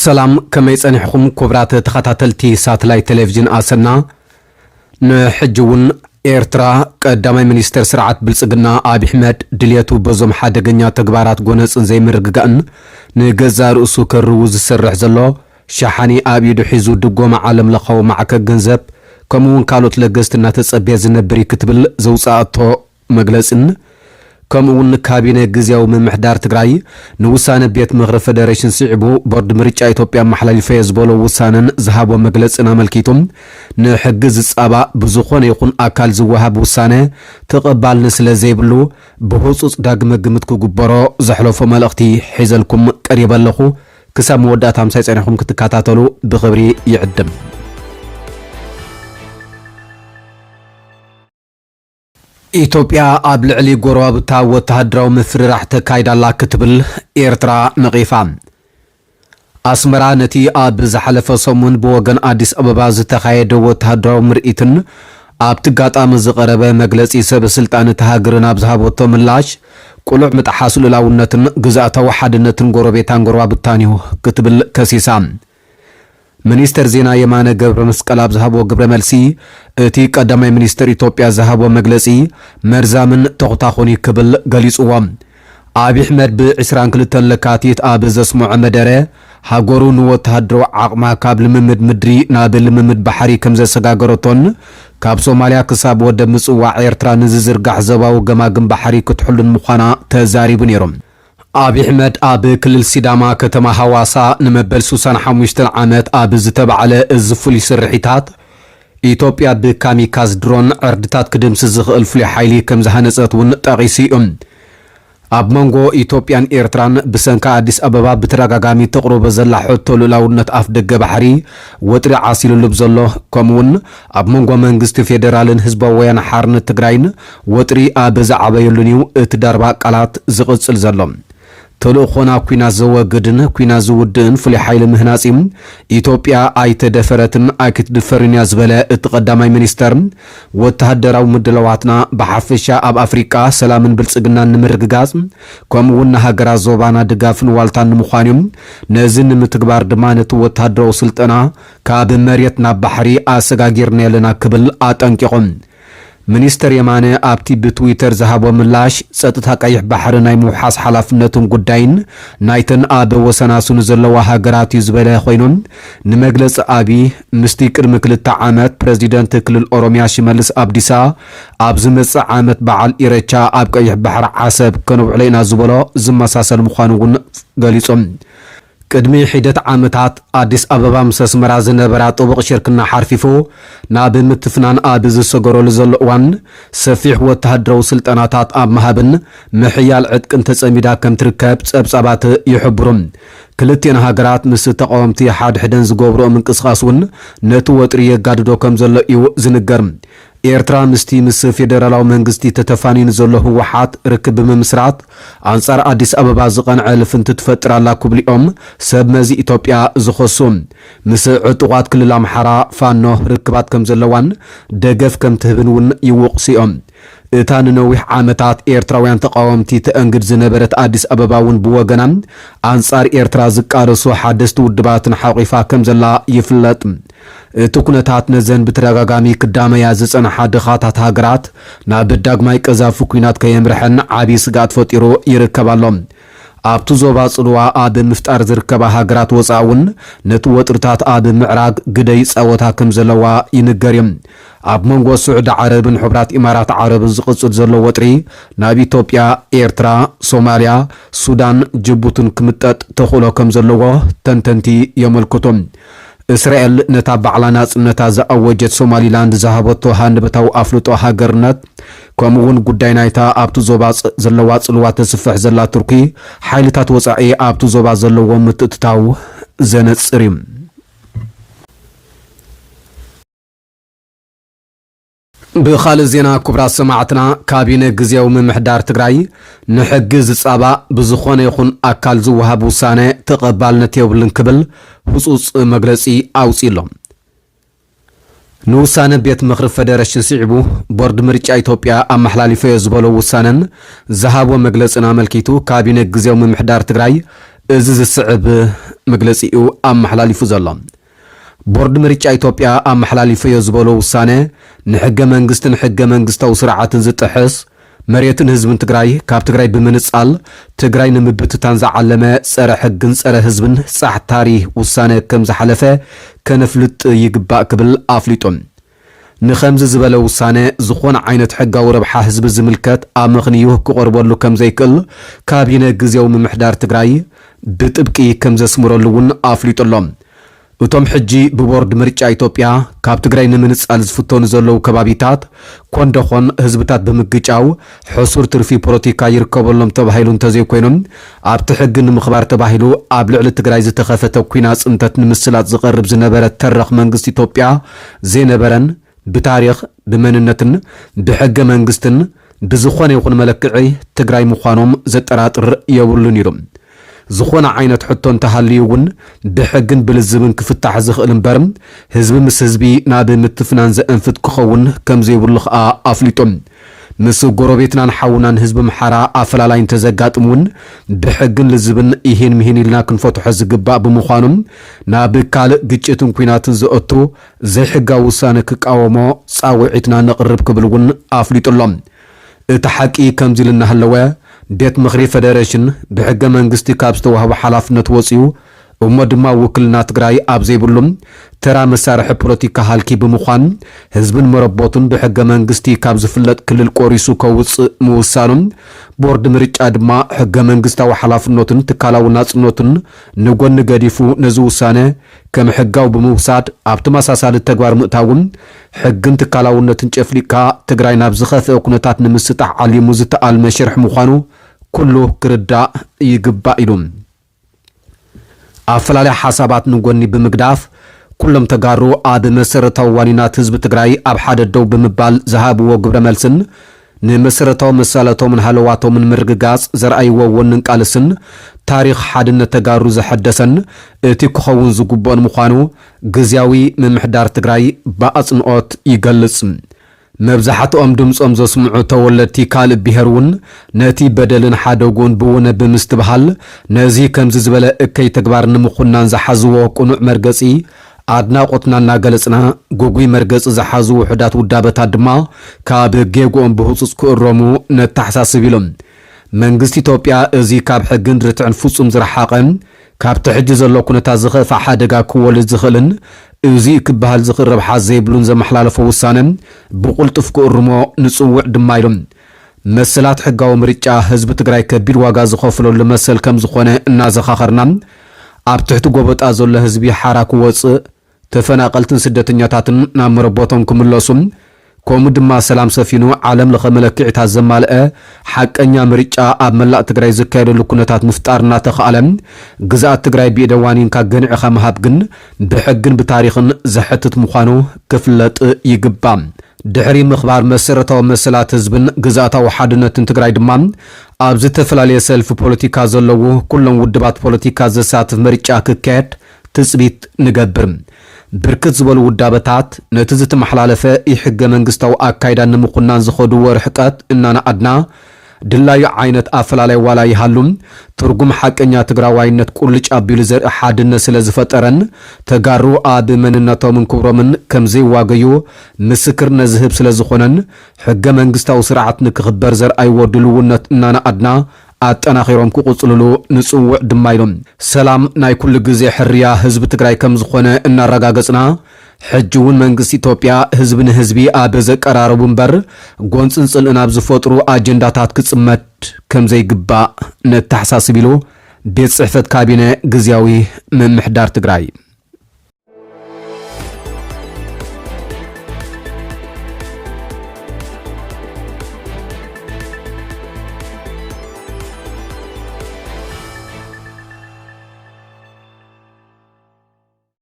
ሰላም፣ ከመይ ጸኒሕኹም ክቡራት ተኸታተልቲ ሳተላይት ቴሌቪዥን ኣሰና? ንሕጂ እውን ኤርትራ፣ ቀዳማይ ሚኒስተር ስርዓት ብልጽግና ኣብይ ኣሕመድ ድልየቱ በዞም ሓደገኛ ተግባራት ጎነጽን ዘይምርግጋእን ንገዛእ ርእሱ ከርዉ ዝሰርሕ ዘሎ፣ ሸሓኒ ኣብ ኢዱ ሒዙ ድጎማ ዓለም ለኻዊ ማዕከን ገንዘብ፣ ከምኡ እውን ካልኦት ለገስቲ እናተጸበየ ዝነብር እዩ ክትብል ዘውጻኣቶ መግለጽን፣ ከምኡ እውን ካቢነ ግዝያዊ ምምሕዳር ትግራይ ንውሳነ ቤት ምኽሪ ፌደሬሽን ስዒቡ ቦርድ ምርጫ ኢትዮጵያ ኣመሓላሊፈዮ ዝበሎ ውሳነን ዝሃቦ መግለጽን ኣመልኪቱ፣ ንሕጊ ዝጻባእ ብዝኾነ ይኹን ኣካል ዝወሃብ ውሳነ ተቐባልነት ስለ ዘይብሉ፣ ብህጹጽ ዳግመ ግምት ክግበሮ ዘሕለፎ መልእኽቲ ሒዘልኩም ቀሪበ ኣለኹ። ክሳብ መወዳእታ ምሳይ ጸኒሕኩም ክትከታተሉ ብኽብሪ ይዕድም። ኢትዮጵያ ኣብ ልዕሊ ጎረባብታ ወተሃደራዊ ምፍርራሕ ተካይዳ ኣላ ክትብል ኤርትራ ነቒፋ። ኣስመራ ነቲ ኣብ ዝሓለፈ ሰሙን ብወገን ኣዲስ ኣበባ ዝተኻየደ ወተሃደራዊ ምርኢትን ኣብቲ ኣጋጣሚ ዝቐረበ መግለጺ ሰብ ስልጣን እታ ሃገርን ኣብ ዝሃበቶ ምላሽ፣ ቅሉዕ ምጥሓስ ልኡላውነትን ግዝኣታዊ ሓድነትን ጎረቤታን ጎረባብታን እዩ ክትብል ከሲሳ። ሚኒስተር ዜና የማነ ገብረ መስቀል ኣብ ዝሃቦ ግብረ መልሲ፣ እቲ ቀዳማይ ሚኒስተር ኢትዮጵያ ዝሃቦ መግለጺ መርዛምን ተኹታኹን እዩ ክብል ገሊጽዎ። ኣብይ ኣሕመድ ብ ዕስራን ክልተን ለካቲት ኣብ ዘስምዖ መደረ፣ ሃገሩ ንወተሃደራዊ ዓቕማ ካብ ልምምድ ምድሪ ናብ ልምምድ ባሕሪ ከም ዘሰጋገረቶን፣ ካብ ሶማልያ ክሳብ ወደብ ምጽዋዕ ኤርትራ ንዝዝርጋሕ ዞባዊ ገማግም ባሕሪ ክትሕሉን ምዃና ተዛሪቡ ነይሩ። ኣብይ ኣሕመድ ኣብ ክልል ሲዳማ ከተማ ሃዋሳ ንመበል ሱሳን ሓሙሽተን ዓመት ኣብ ዝተባዕለ እዚ ፍሉይ ስርሒታት፣ ኢትዮጵያ ብካሚካዝ ድሮን ዕርድታት ክድምስስ ዝኽእል ፍሉይ ሓይሊ ከም ዝሃነጸት እውን ጠቒሱ እዩ። ኣብ መንጎ ኢትዮጵያን ኤርትራን ብሰንኪ ኣዲስ ኣበባ ብተደጋጋሚ ተቕርቦ ዘላ ሕቶ ልኡላውነት ኣፍ ደገ ባሕሪ ወጥሪ ዓሲሉሉ ብዘሎ፣ ከምኡውን ኣብ መንጎ መንግስቲ ፌዴራልን ህዝባዊ ወያነ ሓርነት ትግራይን ወጥሪ ኣብ ዝዓበየሉን እዩ እቲ ዳርባ ቃላት ዝቕጽል ዘሎ። ተልእኾና ኲናት ዘወግድን ኲናት ዝውድእን ፍሉይ ሓይሊ ምህናጽ እዩ። ኢትዮጵያ ኣይተደፈረትን ኣይክትድፈርን እያ ዝበለ እቲ ቀዳማይ ሚኒስተር፣ ወተሃደራዊ ምድላዋትና ብሓፈሻ ኣብ ኣፍሪቃ ሰላምን ብልጽግናን ንምርግጋጽ፣ ከምኡ እውን ንሃገራት ዞባና ድጋፍን ዋልታን ንምዃን እዩ። ነዚ ንምትግባር ድማ ነቲ ወተሃደራዊ ስልጠና ካብ መሬት ናብ ባሕሪ ኣሰጋጊርና ኣለና ክብል ኣጠንቂቑ። ሚኒስተር የማነ ኣብቲ ብትዊተር ዝሃቦ ምላሽ፣ ጸጥታ ቀይሕ ባሕሪ ናይ ምውሓስ ሓላፍነትን ጉዳይን ናይተን ኣብ ወሰናስኑ ዘለዋ ሃገራት እዩ ዝበለ ኮይኑ፣ ንመግለጺ ኣብይ ምስቲ ቅድሚ ክልተ ዓመት ፕረዚደንት ክልል ኦሮሚያ ሽመልስ ኣብዲሳ ኣብ ዝመጽእ ዓመት በዓል ኢረቻ ኣብ ቀይሕ ባሕሪ ዓሰብ ከነውዕሎ ኢና ዝበሎ ዝመሳሰል ምዃኑ እውን ገሊጹ። ቅድሚ ሒደት ዓመታት ኣዲስ ኣበባ ምስ ኣስመራ ዝነበራ ጥቡቕ ሽርክና ሓርፊፉ ናብ ምትፍናን ኣብ ዝሰገረሉ ዘሎ እዋን፣ ሰፊሕ ወተሃደራዊ ስልጠናታት ኣብ ምሃብን ምሕያል ዕጥቅን ተጸሚዳ ከም ትርከብ ጸብጻባት ይሕብሩ። ክልቲኤን ሃገራት ምስ ተቓወምቲ ሓድሕደን ዝገብርኦ ምንቅስቓስ እውን ነቲ ወጥሪ የጋድዶ ከም ዘሎ እዩ ዝንገር። ኤርትራ ምስቲ ምስ ፌደራላዊ መንግስቲ ተተፋኒኑ ዘሎ ህወሓት ርክብ ብምምስራት፣ ኣንጻር ኣዲስ ኣበባ ዝቐንዐ ልፍንቲ ትፈጥር ኣላ ክብሉ እዮም ሰብ መዚ ኢትዮጵያ ዝኸሱ። ምስ ዕጡቓት ክልል ኣምሓራ ፋኖ ርክባት ከም ዘለዋን ደገፍ ከም ትህብን እውን ይወቕሱ እዮም። እታ ንነዊሕ ዓመታት ኤርትራውያን ተቓወምቲ ተእንግድ ዝነበረት ኣዲስ ኣበባ እውን ብወገና፣ ኣንጻር ኤርትራ ዝቃለሱ ሓደስቲ ውድባትን ሓቑፋ ከም ዘላ ይፍለጥ። እቲ ኩነታት ነዘን ብተደጋጋሚ ክዳመያ ዝጸንሓ ድኻታት ሃገራት ናብ ዳግማይ ቀዛፊ ኲናት ከየምርሐን ዓቢ ስግኣት ፈጢሩ ይርከብ ኣሎ። ኣብቲ ዞባ ጽልዋ ኣብ ምፍጣር ዝርከባ ሃገራት ወጻኢ እውን ነቲ ወጥርታት ኣብ ምዕራግ ግደ ይጻወታ ከም ዘለዋ ይንገር እዩ። ኣብ መንጎ ስዑዲ ዓረብን ሕቡራት ኢማራት ዓረብን ዝቕጽል ዘሎ ወጥሪ ናብ ኢትዮጵያ፣ ኤርትራ፣ ሶማልያ፣ ሱዳን፣ ጅቡትን ክምጠጥ ተኽእሎ ከም ዘለዎ ተንተንቲ የመልክቱ። እስራኤል ነታ ባዕላ ናጽነታ ዝኣወጀት ሶማሊላንድ ዝሃበቶ ሃንደበታዊ ኣፍልጦ ሃገርነት፣ ከምኡ'ውን ጉዳይ ናይታ ኣብቲ ዞባ ጸ-፣ ዘለዋ ጽልዋ ተስፍሕ ዘላ ቱርኪ፣ ሓይልታት ወጻኢ ኣብቲ ዞባ ዘለዎ ምትእትታው ዘነጽር እዩ። ብኻልእ ዜና፣ ክቡራት ሰማዕትና፣ ካቢነ ግዝያዊ ምምሕዳር ትግራይ ንሕጊ ዝጻባእ ብዝኾነ ይኹን ኣካል ዝወሃብ ውሳነ ተቐባልነት የብሉን ክብል ህጹጽ መግለጺ ኣውጺኡ ኣሎ። ንውሳነ ቤት ምኽሪ ፌደሬሽን ስዒቡ፣ ቦርድ ምርጫ ኢትዮጵያ ኣመሓላሊፈዮ ዝበሎ ውሳነን ዝሃቦ መግለጽን ኣመልኪቱ፣ ካቢነ ግዝያዊ ምምሕዳር ትግራይ እዚ ዝስዕብ መግለጺ እዩ ኣመሓላሊፉ ዘሎ። ቦርድ ምርጫ ኢትዮጵያ ኣመሓላሊፈዮ ዝበሎ ውሳነ ንሕገ መንግስትን ሕገ መንግስታዊ ስርዓትን ዝጥሕስ፣ መሬትን ህዝብን ትግራይ ካብ ትግራይ ብምንጻል ትግራይ ንምብትታን ዝዓለመ ጸረ ሕግን ጸረ ህዝብን ጻሕታሪ ውሳነ ከም ዝሓለፈ ከነፍልጥ ይግባእ ክብል ኣፍሊጡ። ንኸምዚ ዝበለ ውሳነ ዝኾነ ዓይነት ሕጋዊ ረብሓ ህዝቢ ዝምልከት ኣመኽንዩ ክቐርበሉ ከም ዘይክእል ካቢነ ግዝያዊ ምምሕዳር ትግራይ ብጥብቂ ከም ዘስምረሉ እውን ኣፍሊጡ ኣሎ። እቶም ሕጂ ብቦርድ ምርጫ ኢትዮጵያ ካብ ትግራይ ንምንጻል ዝፍተኑ ዘለዉ ከባቢታት ኮንደኾን ህዝብታት ብምግጫው ሕሱር ትርፊ ፖለቲካ ይርከበሎም ተባሂሉ እንተዘይኮይኖም ኣብቲ ሕጊ ንምኽባር ተባሂሉ ኣብ ልዕሊ ትግራይ ዝተኸፈተ ኲናት ጽንተት ንምስላጥ ዝቐርብ ዝነበረ ተረኽ መንግስቲ ኢትዮጵያ ዘይነበረን ብታሪኽ ብመንነትን ብሕገ መንግስትን ብዝኾነ ይኹን መለክዒ ትግራይ ምዃኖም ዘጠራጥር የብሉን ኢሉ። ዝኾነ ዓይነት ሕቶ እንተሃልዩ እውን ብሕግን ብልዝብን ክፍታሕ ዝኽእል እምበር ህዝቢ ምስ ህዝቢ ናብ ምትፍናን ዘእንፍት ክኸውን ከም ዘይብሉ ከኣ ኣፍሊጡ። ምስ ጎረቤትናን ሓውናን ህዝቢ ኣምሓራ ኣፈላላይ እንተዘጋጥም እውን ብሕግን ልዝብን ይሂን ምሂን ኢልና ክንፈትሖ ዝግባእ ብምዃኑ ናብ ካልእ ግጭትን ኲናትን ዘእቱ ዘይሕጋዊ ውሳነ ክቃወሞ ጻውዒትና ነቕርብ ክብል እውን ኣፍሊጡ ኣሎ። እቲ ሓቂ ከምዚ ኢሉ እናሃለወ ቤት ምኽሪ ፌደሬሽን ብሕገ መንግስቲ ካብ ዝተዋህቦ ሓላፍነት ወፂኡ እሞ ድማ ውክልና ትግራይ ኣብ ዘይብሉ ተራ መሳርሒ ፖለቲካ ሃልኪ ብምዃን ህዝብን መረቦቱን ብሕገ መንግስቲ ካብ ዝፍለጥ ክልል ቆሪሱ ከውፅእ ምውሳኑ ቦርድ ምርጫ ድማ ሕገ መንግስታዊ ሓላፍነቱን ትካላዊ ናፅነቱን ንጎኒ ገዲፉ ነዚ ውሳነ ከም ሕጋዊ ብምውሳድ ኣብ ተመሳሳሊ ተግባር ምእታውን ሕግን ትካላውነትን ጨፍሊቕካ ትግራይ ናብ ዝኸፍአ ኩነታት ንምስጣሕ ዓሊሙ ዝተኣልመ ሽርሒ ምዃኑ ኩሉ ክርዳእ ይግባእ ኢሉ። ኣፈላለያ ሓሳባት ንጎኒ ብምግዳፍ ኩሎም ተጋሩ ኣብ መሰረታዊ ዋኒናት ህዝቢ ትግራይ ኣብ ሓደ ደው ብምባል ዝሃብዎ ግብረ መልስን ንመሰረታዊ መሳለቶምን ሃለዋቶምን ምርግጋፅ ዘርኣይዎ ወንን ቃልስን ታሪኽ ሓድነት ተጋሩ ዘሐደሰን እቲ ክኸውን ዝግብኦን ምዃኑ ግዝያዊ ምምሕዳር ትግራይ ብኣፅንኦት ይገልፅ። መብዛሕትኦም ድምፆም ዘስምዑ ተወለድቲ ካልእ ብሄር እውን ነቲ በደልን ሓደጉን ብውነ ብምስትብሃል ነዚ ከምዚ ዝበለ እከይ ተግባር ንምኹናን ዝሓዝዎ ቅኑዕ መርገፂ ኣድናቖትና እናገለፅና፣ ግጉይ መርገፂ ዝሓዙ ውሑዳት ውዳበታት ድማ ካብ ጌግኦም ብህፁፅ ክእረሙ ነተሓሳስብ ኢሎም። መንግስቲ ኢትዮጵያ እዚ ካብ ሕግን ርትዕን ፍፁም ዝረሓቐ፣ ካብቲ ሕጂ ዘሎ ኩነታት ዝኸፍኣ ሓደጋ ክወልድ ዝኽእልን እዚ ክበሃል ዝኽእል ረብሓ ዘይብሉን ዘመሓላለፎ ውሳነ ብቕልጡፍ ክእርሞ ንፅውዕ ድማ ኢሎም። መሰላት ሕጋዊ ምርጫ ህዝቢ ትግራይ ከቢድ ዋጋ ዝኸፍለሉ መሰል ከም ዝኾነ እናዘኻኸርና፣ ኣብ ትሕቲ ጎበጣ ዘሎ ህዝቢ ሓራ ክወፅእ፣ ተፈናቐልትን ስደተኛታትን ናብ መረቦቶም ክምለሱ፣ ከምኡ ድማ ሰላም ሰፊኑ ዓለም ለኸ መለክዒታት ዘማልአ ሓቀኛ ምርጫ ኣብ መላእ ትግራይ ዝካየደሉ ኩነታት ምፍጣር እናተኻእለ፣ ግዝኣት ትግራይ ብኢደ ዋኒንካ ገንዕኻ ምሃብ ግን ብሕግን ብታሪኽን ዘሕትት ምዃኑ ክፍለጥ ይግባእ። ድሕሪ ምኽባር መሰረታዊ መሰላት ህዝብን ግዝኣታዊ ሓድነትን ትግራይ ድማ ኣብ ዝተፈላለየ ሰልፊ ፖለቲካ ዘለዉ ኩሎም ውድባት ፖለቲካ ዘሳትፍ ምርጫ ክካየድ ትፅቢት ንገብር። ብርክት ዝበሉ ውዳበታት ነቲ ዝተመሓላለፈ ኢሕገ መንግስታዊ ኣካይዳ ንምኹናን ዝኸድዎ ርሕቀት እናነኣድና ድላዩ ዓይነት ኣፈላላይ ዋላ ይሃሉ ትርጉም ሓቀኛ ትግራዋይነት ቁልጭ ኣቢሉ ዘርኢ ሓድነት ስለ ዝፈጠረን ተጋሩ ኣብ መንነቶምን ክብሮምን ከም ዘይዋገዩ ምስክርነት ዝህብ ስለ ዝኾነን ሕገ መንግስታዊ ስርዓት ንክኽበር ዘርኣይዎ ድልውነት እናነኣድና ኣጠናኺሮም ክቕፅልሉ ንፅውዕ ድማ ኢሎም። ሰላም ናይ ኩሉ ግዜ ሕርያ ህዝቢ ትግራይ ከም ዝኾነ እናረጋገፅና ሕጂ እውን መንግስቲ ኢትዮጵያ ህዝቢ ንህዝቢ ኣብ ዘቀራረቡ እምበር ጎንፅን ፅልእን ኣብ ዝፈጥሩ ኣጀንዳታት ክፅመድ ከም ዘይግባእ ነተሓሳስብ ኢሉ ቤት ፅሕፈት ካቢነ ግዝያዊ ምምሕዳር ትግራይ።